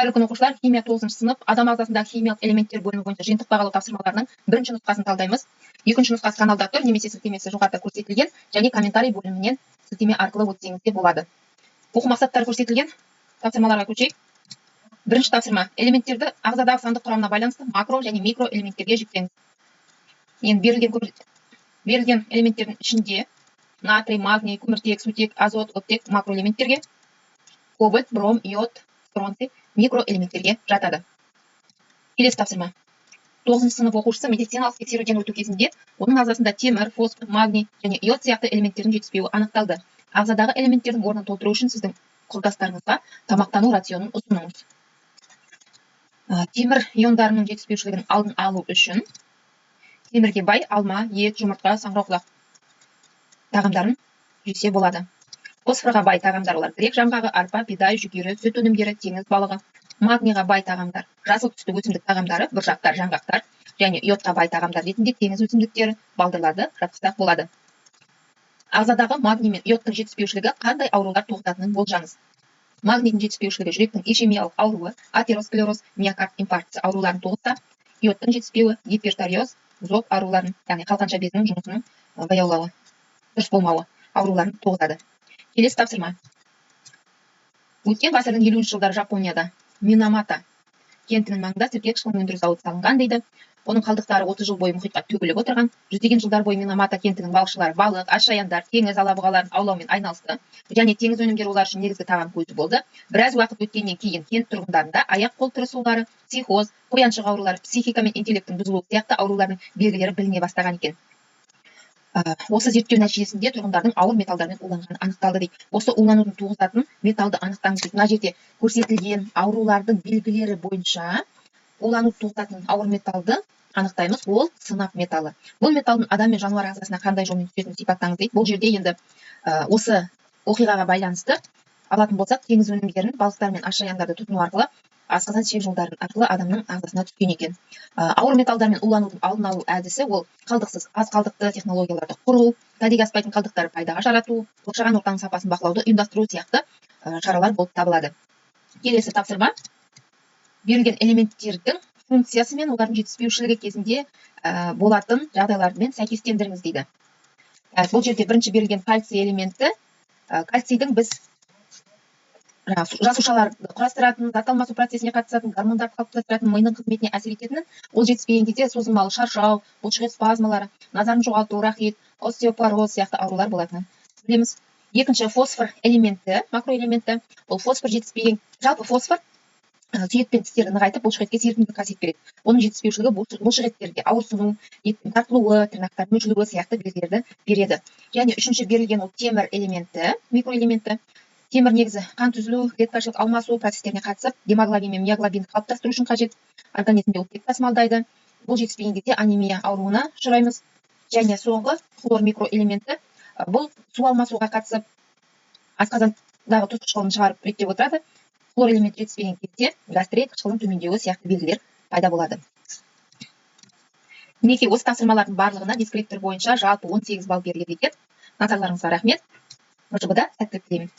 Қайырлы күн, оқушылар! Химия, 9-сынып, адам ағзасындағы химиялық элементтер бөлімі бойынша жиынтық бағалау тапсырмаларының бірінші нұсқасын талдаймыз. Екінші нұсқасы каналда тұр немесе сілтемесі жоғарыда көрсетілген және комментарий бөлімінен сілтеме арқылы өтсеңіз де болады. Оқу мақсаттары көрсетілген тапсырмаларға көшейік. Бірінші тапсырма: элементтерді ағзадағы сандық құрамына байланысты макро және микро элементтерге жіктеңіз. Енді берілген элементтердің ішінде натрий, магний, көміртек, сутек, азот, оттек макроэлементтерге, кобальт, бром, йод, стронций микроэлементтерге жатады. Келесі тапсырма: 9-сынып оқушысы медициналық тексеруден өту кезінде оның ағзасында темір, фосфор, магний және йод сияқты элементтердің жетіспеуі анықталды. Ағзадағы элементтердің орнын толтыру үшін сіздің құрдастарыңызға тамақтану рационын ұсыныңыз. Темір иондарының жетіспеушілігін алдын алу үшін темірге бай алма, ет, жұмыртқа, саңырауқұлақ тағамдарын жесе болады. Фосфорға бай тағамдар: олар грек жаңғағы, арпа, бидай, жүгері, сүт өнімдері, теңіз балығы. Магнийға бай тағамдар: жасыл түсті өсімдік тағамдары, бұршақтар, жаңғақтар. Және йодқа бай тағамдар ретінде теңіз өсімдіктері, балдырларды жатқызсақ болады. Ағзадағы магний мен йодтың жетіспеушілігі қандай аурулар туғызатынын болжаңыз. Магнийдің жетіспеушілігі жүректің ишемиялық ауруы, атеросклероз, миокард инфарктісі ауруларын туғызса, йодтың жетіспеуі гипертиреоз, зоб ауруларын, яғни қалқанша безінің жұмысының баяулауы, дұрыс болмауы ауруларын туғызады. Келесі тапсырма: өткен ғасырдың 50-жылдары Жапонияда Минамата кентінің маңында сірке қышқылын өндіру зауыты салынған дейді. Оның қалдықтары 30 жыл бойы мұхитқа төгіліп отырған. Жүздеген жылдар бойы Минамата кентінің балықшылары балық, асшаяндар, теңіз алабұғаларын аулаумен айналысты және теңіз өнімдері олар үшін негізгі тағам көзі болды. Біраз уақыт өткеннен кейін кент тұрғындарында аяқ қол тырысулары, психоз, қояншық аурулары, психика мен интеллекттің бұзылуы сияқты аурулардың белгілері біліне бастаған екен. Осы зерттеу нәтижесінде тұрғындардың ауыр металдармен уланғаны анықталды дейді. Осы уланудың туғызатын металды анықтаңыз дейді. Мына жерде көрсетілген аурулардың белгілері бойынша улануды туғызатын ауыр металды анықтаймыз. Ол сынап металы. Бұл металдың адам мен жануар ағзасына қандай жолмен түсетінін сипаттаңыз дейді. Бұл жерде енді осы оқиғаға байланысты алатын болсақ, теңіз өнімдерін, балықтар мен асшаяндарды тұтыну арқылы асқазан ішек жолдары арқылы адамның ағзасына түскен екен. Ауыр металдармен уланудың алдын алу әдісі: ол қалдықсыз, аз қалдықты технологияларды құру, кәдеге аспайтын қалдықтарды пайдаға жарату, қоршаған ортаның сапасын бақылауды ұйымдастыру сияқты шаралар болып табылады. Келесі тапсырма: берілген элементтердің функциясы мен олардың жетіспеушілігі кезінде болатын жағдайлармен сәйкестендіріңіз дейді. Бұл жерде бірінші берілген кальций элементі. Кальцийдің біз жаңағы жасушаларды құрастыратын, зат алмасу процесіне қатысатын, гормондарды қалыптастыратын, мидың қызметіне әсер ететінін, ол жетіспеген кезде созылмалы шаршау, бұлшықет спазмалары, назарын жоғалту, рахит, остеопороз сияқты аурулар болатынын білеміз. Екінші фосфор элементі, макроэлементі. Ол фосфор жетіспеген, жалпы фосфор сүйек пен тістерді нығайтып, бұлшықетке серпімді қасиет береді. Оның жетіспеушілігі бұлшықеттерге ауырсыну, еттің тартылуы, тырнақтардың мүжілуі сияқты белгілерді береді. Және үшінші берілген ол темір элементі, микроэлементі. Темір негізі қан түзілу, клеткашылық алмасу процестеріне қатысып, гемоглобин мен миоглобинді қалыптастыру үшін қажет. Организмде оттек тасымалдайды. Бұл жетіспеген кезде анемия ауруына ұшыраймыз. Және соңғы хлор микроэлементі. Бұл су алмасуға қатысып, асқазандағы тұз қышқылын шығарып, реттеп отырады. Хлор элементі жетіспеген кезде гастрит, қышқылдың төмендеуі сияқты белгілер пайда болады. Мінекей, осы тапсырмалардың барлығына дескриптор бойынша жалпы 18 балл беріледі екен. Назарларыңызға рахмет! МЖБ да сәттілік тілеймін.